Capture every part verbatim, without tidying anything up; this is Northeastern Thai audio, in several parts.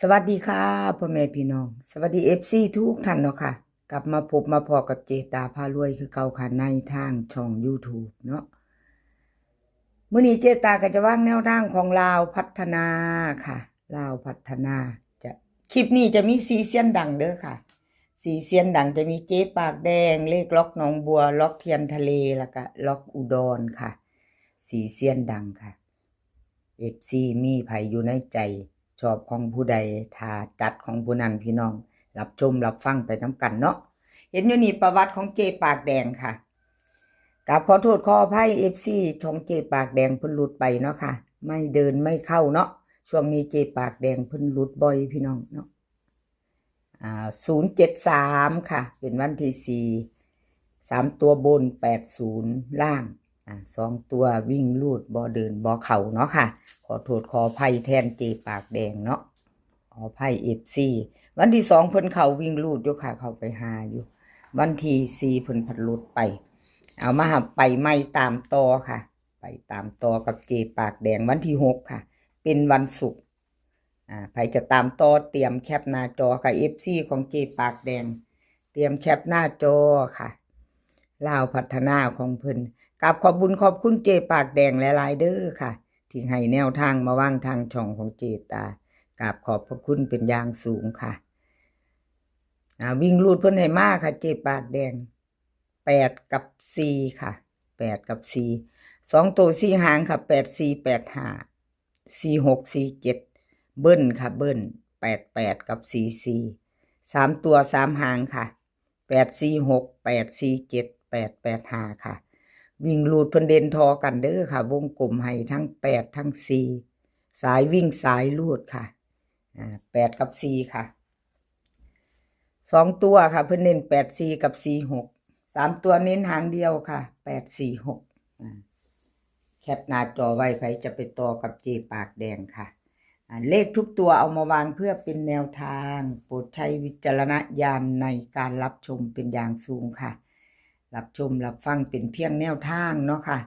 สวัสดีค่ะ พ่อแม่พี่น้อง สวัสดี เอฟซี ทุกท่านเนาะค่ะ กลับมาพบมาพ้อกับเจตาพารวยคือเก่าค่ะ ในทางช่อง YouTube เนาะ มื้อนี้เจตาก็จะวางแนวทางของลาวพัฒนาค่ะ ลาวพัฒนา จะ คลิปนี้จะมีสี่เซียนดังเด้อค่ะ สี่เซียนดังจะมีเจ๊ปากแดง เลขล็อกหนองบัว ล็อกเทียนทะเล แล้วก็ล็อกอุดรค่ะ สี่เซียนดังค่ะ เอฟซี มีไผอยู่ในใจ ชอบของผู้ใด ถ้าจัดของผู้นั้นพี่น้อง รับชมรับฟังไปนำกันเนาะ เห็นอยู่นี่ประวัติของเจ๊ปากแดงค่ะ กราบขอโทษขออภัย เอฟซี ของเจ๊ปากแดงเพิ่นหลุดไปเนาะค่ะ ไม่เดินไม่เข้าเนาะ ช่วงนี้เจ๊ปากแดงเพิ่นหลุดบ่อยพี่น้องเนาะ อ่า ศูนย์เจ็ดสาม ค่ะ เป็นวันที่สี่ สามตัวบน แปดศูนย์ ล่าง อ่า สองตัววิ่งรูดบ่เดินบ่เข้าเนาะค่ะ ขอโทษขออภัยแทนเจ๊ปากแดงเนาะ ขออภัย เอฟซี วันที่สองเพิ่นเข้าวิ่งรูดอยู่ค่ะ เข้าไปหาอยู่ วันที่สี่เพิ่นพัดหลุดไป เอามาไปใหม่ตามต่อค่ะ ไปตามต่อกับเจ๊ปากแดงวันที่หกค่ะ เป็นวันศุกร์ อ่า ไผจะตามต่อเตรียมแคปหน้าจอค่ะ เอฟซี ของเจ๊ปากแดง เตรียมแคปหน้าจอค่ะ ลาวพัฒนาของเพิ่น กราบขอบบุญขอบคุณเจ๊ปากแดงหลายๆเด้อค่ะ ที่ให้แนวทางมาวางทางช่องของเจ๊ตา กราบขอบพระคุณเป็นอย่างสูงค่ะ อ่า วิ่งรูดเพิ่นให้มาค่ะ เจ๊ปากแดง แปดกับสี่ค่ะ แปดกับสี่ สองตัวสี่หางค่ะ แปดสี่ แปดห้า สี่หก สี่เจ็ด เบิ้ลค่ะ เบิ้ล แปดแปด กับ สี่สี่ สามตัวสามหางค่ะ แปดสี่หก แปดสี่เจ็ด แปดแปดห้า ค่ะ วิ่งรูดเพิ่นเด่นทอกันเด้อค่ะ วงกลมให้ทั้งแปดทั้งสี่ สายวิ่งสายรูดค่ะ อ่า แปดกับสี่ค่ะ สองตัวค่ะ เพิ่นเน้น แปดสี่ กับ สี่หก สามตัวเน้นหางเดียวค่ะ แปดสี่หก อ่า แคปหน้าจอไว้ ไผจะไปต่อกับเจ๊ปากแดงค่ะ อ่า เลขทุกตัวเอามาวางเพื่อเป็นแนวทาง โปรดใช้วิจารณญาณในการรับชมเป็นอย่างสูงค่ะ รับชมรับฟังเป็นเพียงแนวทางเนาะค่ะ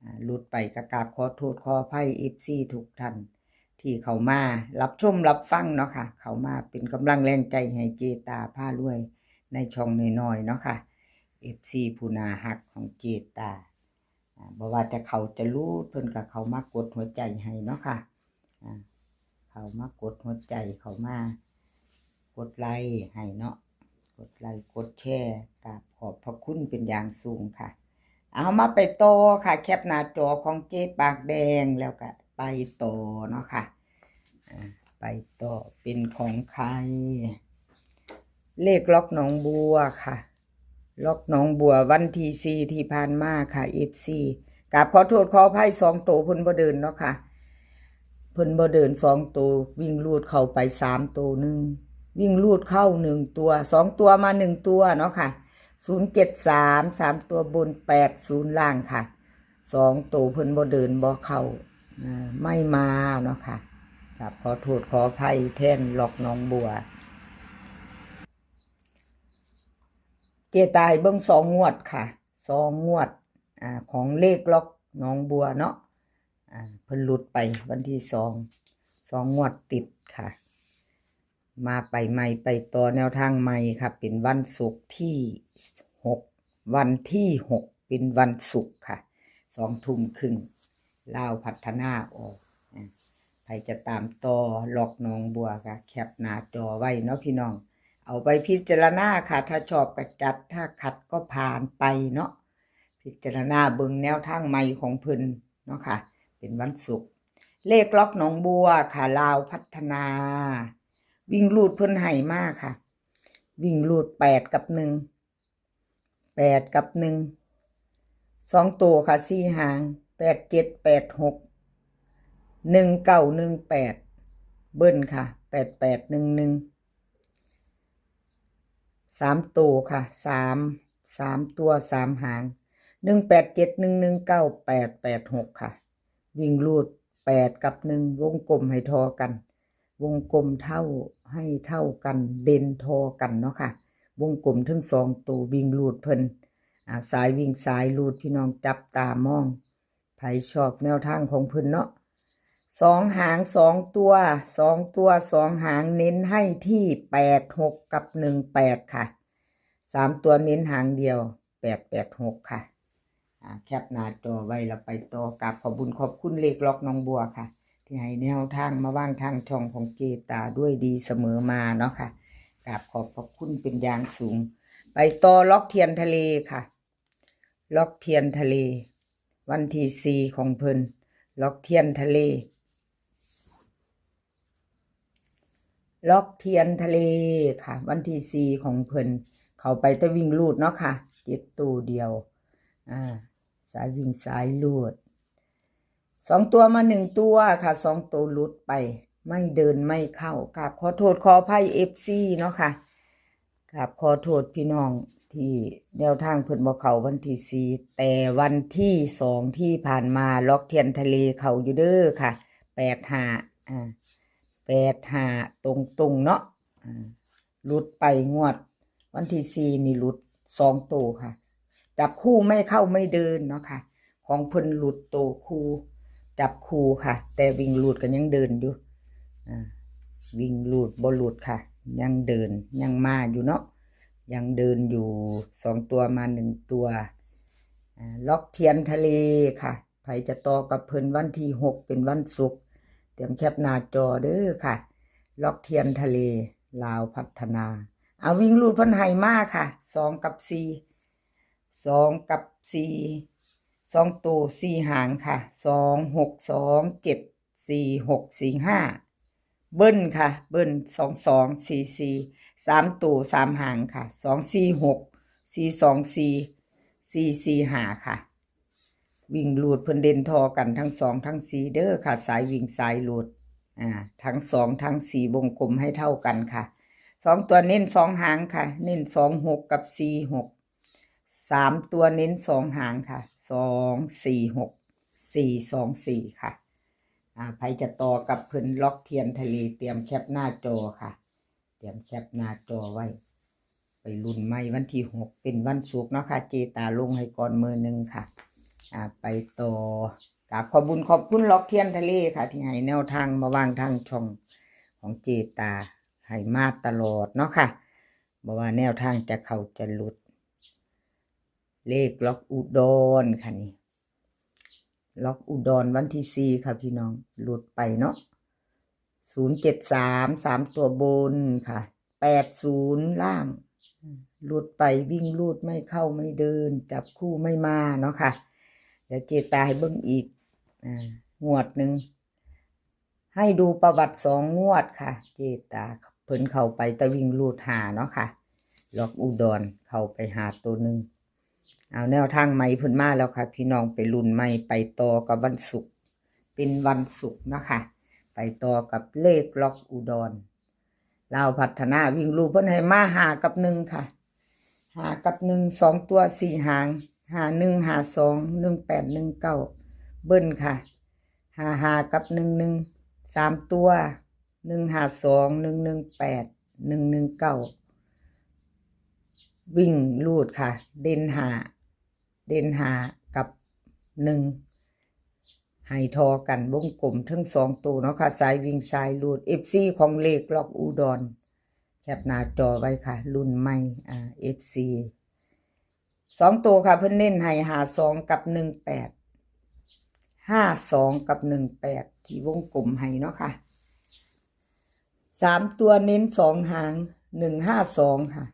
อ่า หลุดไปก็กราบขอโทษขออภัย เอฟซี ทุกท่าน ที่เข้ามารับชมรับฟังเนาะค่ะ เข้ามาเป็นกำลังแรงใจให้เจ๊ตาพารวยในช่องน้อยๆเนาะค่ะ เอฟซี ผู้น่าฮักของเจ๊ตา อ่า บ่ว่าจะเข้าจะหลุด เพิ่นก็เข้ามากดหัวใจให้เนาะค่ะ อ่า เข้ามากดหัวใจ เข้ามากดไลค์ให้เนาะ กดไลค์กดแชร์ กราบขอบพระคุณเป็นอย่างสูงค่ะ เอามาไปต่อค่ะ แคปหน้าจอของเจ๊ปากแดงแล้วก็ไปต่อเนาะค่ะ อ่า ไปต่อเป็นของใคร เลขล็อกหนองบัวค่ะ ล็อกหนองบัววันที่สี่ที่ผ่านมาค่ะ เอฟซี กราบขอโทษขออภัย สองตัวเพิ่นบ่เดินเนาะค่ะ เพิ่นบ่เดินสองตัว วิ่งรูดเข้าไปสามตัวหนึ่ง วิ่งรูดเข้าหนึ่งตัว สองตัวมาหนึ่งตัวเนาะค่ะ ศูนย์เจ็ดสาม สามตัวบน แปดศูนย์ ล่างค่ะ สองตัวเพิ่นบ่เดินบ่เข้า อ่า ไม่มาเนาะค่ะ กราบขอโทษขออภัยแทนล็อกหนองบัว เจ๊ตาให้เบิ่งสองงวดค่ะ สองงวด อ่า ของเลขล็อกหนองบัวเนาะ อ่า เพิ่นหลุดไปวันที่สอง สองงวดติดค่ะ มาไปใหม่ไปต่อแนวทางใหม่ค่ะ เป็นวันศุกร์ที่หก วันที่หก เป็นวันศุกร์ค่ะ สองทุ่มครึ่ง ลาวพัฒนาออก อ่า ไผจะตามต่อล็อกหนองบัวก็แคปหน้าจอไว้เนาะพี่น้อง เอาไปพิจารณาค่ะ ถ้าชอบก็จัด ถ้าขัดก็ผ่านไปเนาะ พิจารณาเบิ่งแนวทางใหม่ของเพิ่นเนาะค่ะ เป็นวันศุกร์ เลขล็อกหนองบัวค่ะ ลาวพัฒนา วิ่งรูดเพิ่นให้มาค่ะ วิ่งรูดแปดกับหนึ่ง แปดกับหนึ่ง สองตัวค่ะ สี่หาง แปดเจ็ด แปดหก หนึ่งเก้า หนึ่งแปด เบิ้ลค่ะ แปดแปด หนึ่งหนึ่ง สามตัวค่ะ สาม สามตัว สามหาง หนึ่งแปดเจ็ด หนึ่งหนึ่งเก้า แปดแปดหก ค่ะ วิ่งรูดแปดกับหนึ่ง วงกลมให้ทอกัน วงกลมเท่าให้เท่ากัน เด่นทอกันเนาะค่ะ วงกลมทั้งสองตัว วิ่งรูดเพิ่น อ่า สายวิ่งสายรูดพี่น้องจับตามอง ไผชอบแนวทางของเพิ่นเนาะ สองหางสองตัว สองตัวสองหาง เน้นให้ที่แปดหกกับหนึ่งแปดค่ะ สามตัวเน้นหางเดียว แปดแปดหกค่ะ อ่า แคปหน้าจอไว้แล้วไปต่อ กราบขอบบุญขอบคุณเลขล็อกน้องบัวค่ะ ที่ให้แนวทางมาวางทางช่องของเจตาด้วยดีเสมอมาเนาะค่ะ กราบขอบพระคุณเป็นอย่างสูง ไปต่อล็อกเทียนทะเลค่ะ ล็อกเทียนทะเล วันที่สี่ของเพิ่น ล็อกเทียนทะเล ล็อกเทียนทะเลค่ะ วันที่สี่ของเพิ่น เข้าไปแต่วิ่งรูดเนาะค่ะ เจ็ดตัวเดียว อ่า สายวิ่งสายรูด สองตัวมาหนึ่งตัวค่ะ สองตัวหลุดไป ไม่เดินไม่เข้า กราบขอโทษขออภัย เอฟซี เนาะค่ะ กราบขอโทษพี่น้องที่แนวทางเพิ่นบ่เข้าวันที่สี่ แต่วันที่สองที่ผ่านมา ล็อกเทียนทะเลเข้าอยู่เด้อค่ะ แปดห้า อ่า แปดห้า ตรงๆ เนาะ อ่า หลุดไปงวดวันที่สี่นี่หลุดสองตัวค่ะ จับคู่ไม่เข้าไม่เดินเนาะค่ะ ของเพิ่นหลุดตัวคู่ จับคู่ค่ะ แต่วิ่งรูดก็ยังเดินอยู่ อ่า วิ่งรูดบ่หลุดค่ะ ยังเดิน ยังมาอยู่เนาะ ยังเดินอยู่ สองตัวมาหนึ่งตัว อ่า ล็อกเทียนทะเลค่ะ ไผจะต่อกับเพิ่นวันที่หกเป็นวันศุกร์ เตรียมแคปหน้าจอเด้อค่ะ ล็อกเทียนทะเล ลาวพัฒนา เอาวิ่งรูดเพิ่นให้มาค่ะ สองกับสี่ สองกับสี่ สองตัวสี่หางค่ะ สองหก สองเจ็ด สี่หก สี่ห้า เบิ้ลค่ะ เบิ้ล สองสอง สี่สี่ สามตัวสามหางค่ะ สองสี่หก สี่สองสี่ สี่สี่ห้า ค่ะ วิ่งรูดเพิ่นเด่นทอกันทั้งสองทั้งสี่เด้อค่ะ สายวิ่งสายรูด อ่า ทั้งสองทั้งสี่วงกลมให้เท่ากันค่ะ สองตัวเน้นสองหางค่ะ เน้นสองหกกับสี่หก สามตัวเน้นสองหางค่ะ สองสี่หก สี่สองสี่ ค่ะ อ่า ไผจะต่อกับเพิ่นล็อกเทียนทะเล เตรียมแคปหน้าจอค่ะ เตรียมแคปหน้าจอไว้ ไปลุ้นใหม่วันที่หกเป็นวันศุกร์เนาะค่ะ เจตาลงให้ก่อนมื้อหนึ่งค่ะ อ่า ไปต่อ กราบขอบบุญขอบคุณล็อกเทียนทะเลค่ะ ที่ให้แนวทางมาวางทางช่องของเจตาให้มาตลอดเนาะค่ะ บ่ว่าแนวทางจะเข้าจะหลุด เลขล็อกอุดรค่ะนี่ ล็อกอุดรวันที่สี่ค่ะพี่น้อง หลุดไปเนาะ ศูนย์เจ็ดสาม สามตัวบนค่ะ แปดศูนย์ ล่าง หลุดไปวิ่งรูดไม่เข้าไม่เดิน จับคู่ไม่มาเนาะค่ะ เดี๋ยวเจตาให้เบิ่งอีก อ่า งวดหนึ่ง ให้ดูประวัติสองงวดค่ะ เจตาเพิ่นเข้าไปแต่วิ่งรูดหาเนาะค่ะ ล็อกอุดรเข้าไปหาตัวหนึ่ง เอาแนวทางใหม่เพิ่นมาแล้วค่ะ พี่น้องไปลุ้นใหม่ ไปต่อกับวันศุกร์ เป็นวันศุกร์เนาะค่ะ ไปต่อกับเลขล็อกอุดร ลาวพัฒนาวิ่งรูดเพิ่นให้มาห้ากับหนึ่งค่ะ ห้ากับหนึ่ง สองตัวสี่หาง ห้าหนึ่ง ห้าสอง หนึ่งแปด หนึ่งเก้า เบิ้ลค่ะ ห้าห้า กับ หนึ่งหนึ่ง สามตัว หนึ่งห้าสอง หนึ่งหนึ่งแปด หนึ่งหนึ่งเก้า วิ่งรูดค่ะ เด่นห้า เด่นห้ากับหนึ่ง ให้ทอกันวงกลมทั้งสองตัวเนาะค่ะ สายวิ่งสายรูด เอฟซี ของเลขล็อกอุดร แคปหน้าจอไว้ค่ะ รุ่นใหม่ อ่า เอฟซี สองตัวค่ะ เพิ่นเน้นให้ ห้าสอง กับ หนึ่งแปด ห้าสอง กับ หนึ่งแปด ที่วงกลมให้เนาะค่ะ สามตัวเน้นสองหาง หนึ่งห้าสอง ค่ะ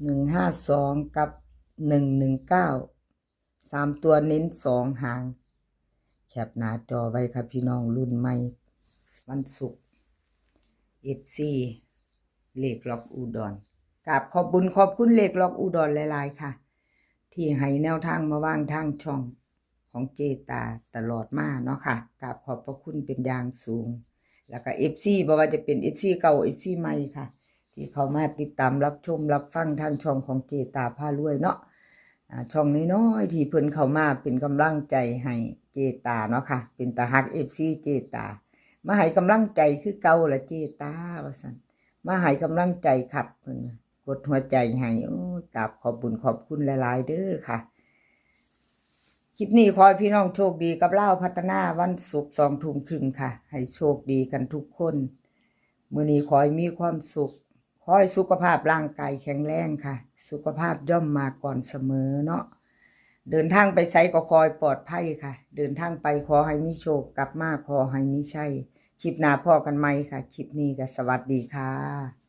หนึ่งห้าสอง กับ หนึ่งหนึ่งเก้า สามตัวเน้นสองหาง แคปหน้าจอไว้ค่ะพี่น้อง รุ่นใหม่ วันศุกร์ เอฟซี เลขล็อกอุดร กราบขอบบุญขอบคุณเลขล็อกอุดรหลายๆค่ะ ที่ให้แนวทางมาวางทางช่องของเจตาตลอดมาเนาะค่ะ กราบขอบพระคุณเป็นอย่างสูง แล้วก็ เอฟซี บ่ว่าจะเป็น เอฟซี เก่า เอฟซี ใหม่ค่ะ ที่เข้ามาติดตามรับชมรับฟังทางช่องของเจตาพารวยเนาะ อ่า ช่องน้อยๆที่เพิ่นเข้ามากเป็นกำลังใจให้เจตาเนาะค่ะ เป็นตาฮัก เอฟซี เจตา มาให้กำลังใจคือเก่าละเจตา ว่าซั่น มาให้กำลังใจครับ เพิ่นว่ากดหัวใจให้ โอ้ย กราบขอบบุญขอบคุณหลายๆเด้อค่ะ คลิปนี้ขอให้พี่น้องโชคดีกับลาวพัฒนาวันศุกร์สองทุ่มครึ่งค่ะ ให้โชคดีกันทุกคน มื้อนี้ขอให้มีความสุข ขอให้สุขภาพร่างกายแข็งแรงค่ะ สุขภาพย่อมมาก่อนเสมอเนาะ เดินทางไปไสก็ขอให้ปลอดภัยค่ะ เดินทางไปขอให้มีโชค กลับมาขอให้มีชัย คลิปหน้าพ้อกันใหม่ค่ะ คลิปนี้ก็สวัสดีค่ะ